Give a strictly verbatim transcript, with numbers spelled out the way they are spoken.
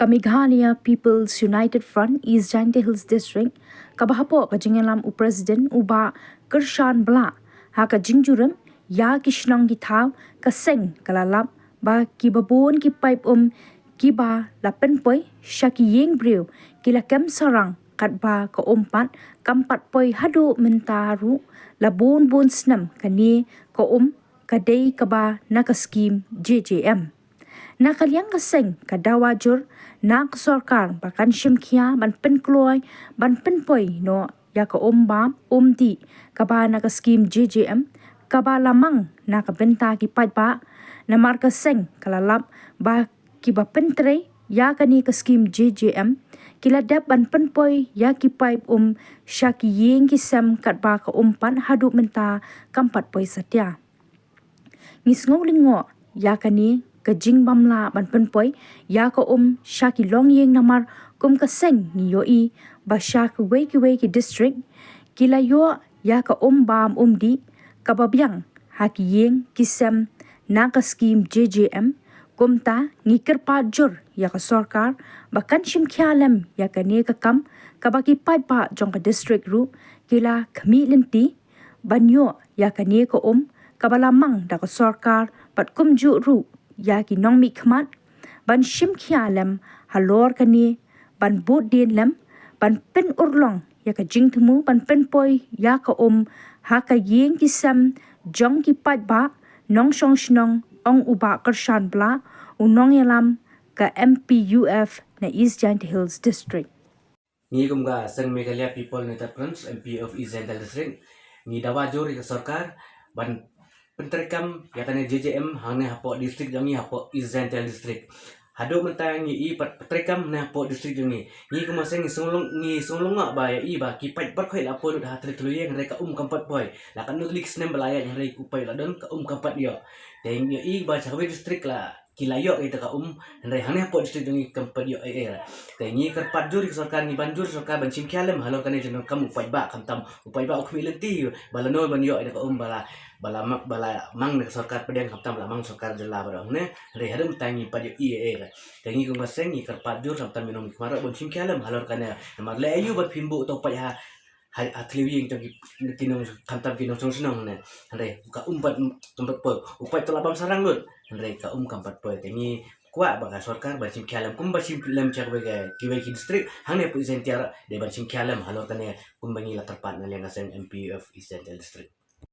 Ka Meghalaya People's United Front East Jaintia Hills District, kaba hapoh ka jingïalam u President u Bah Kyrshan Blah, ha ka jingjurim ïa ki shnong ki thaw, ka seng ka la lap ba kiba bun ki paip um kiba la pynpoi sha ki ïing briew ki la kem sarang, katba ka um pat kam pat poi haduh mynta ruh la bun bun snem. Kane ka um ka dei kaba na ka skim J J M. Na ka liang ka seng ka dawa jur na ka sorkar ba kan shim khia ban pynkloi, ban pynpoi noh ïa ka um bam um dih kaba na ka skim J J M, kaba la mang na ka bynta ki paidbah. Namar ka seng ka la lap ba kiba pyntrei ïa kane ka skim J J M ki la dep ban pynpoi ïa ki paip um sha ki ïing ki sem, katba ka um pat haduh mynta kam pat poi satia. Ngi sngew lyngngoh ïa kane ka jingbym lah ban pynpoi ïa ka um sha ki longïing, namar kum ka seng ngi ïohi ba sha kiwei kiwei ki district ki la ïoh ïa ka um bam um dih kaba biang ha ki ïing ki sem na ka skim J J M. Kumta ngi kyrpad jur ïa ka sorkar ba kan shim khia lem ïa kane ka kam, kaba ki paidbah jong ka district ruh ki la khmih lynti ban ïoh ïa kane ka um kaba la mang da ka sorkar, bad kumjuh ruh ïa ki nongmihkhmat ban shim khia lem halor kane, ban bud dien lem, ban pynurlong ïa ka jingthmu ban pynpoi ïa ka um ha ka ïing ki sem jong ki paidbah nongshong shnong, ong u Bah Kyrshan Blah, u nongïalam ka M P U F na East Jaintia Hills District. Ngi kum ka seng Meghalaya People United Front, M P of East Jaintia District, ngi dawa jur ïa ka sorkar ban pyntreikam ïa kane J J M hangne hapoh district jong ngi, hapoh East Jaintia District. Haduh mynta ngi i pat pyntreikam hangne hapoh district jong ngi. Ngi kum ka seng ngi sngewlong, ngi sngewlong ba ïa i ba ki paip baroh khoit la poi lut ha thliew ïing, hynrei ka um kam pat poi. La katno tylli ki snem ba la ïaid, hynrei u paip la don, ka um kam pat ïoh. Te ngi ïohi ba sha kawei district la ki la ïoh ïa ka um, hynrei hangne hapoh district jong ngi kam pat ïoh ei ei. Te ngi kyrpad jur ïa ka sorkar, ngi ban jur ïa ka sorkar ban shim khia lem halor kane jong ka um, u paidbah khamtam, u paidbah u khmih lynti ba lano ban ïoh ïa ka um ba la, ba la ma-, ba la mang na ka sorkar pdeng, khamtam la mang sorkar jylla baroh hangne. Hynrei haduh mynta ngi pat ïohi ei ei. Te ngi kum ka seng ngi kyrpad jur, khamtam ïa u nongmihkhmat ruh ban shim khia lem halor kane. Namar leh aïu ban phim buh uto u paip ha ha, ha thliew ïing jong ki, ki nong, khamtam ki nongshong shnong ne. Hynrei ka um pat, um pat poi, u paip te la bam sarang lut, hynrei ka um kam pat poi. Te ngi kwah ba ka sorkar ban shim khia lem kumba shim lem sha kiwei, kiwei ki district hangne hapoh East Jaintia, dei ban shim khia lem halor kane kumba ngi la kyrpad na liang ka seng M P of East Jaintia District.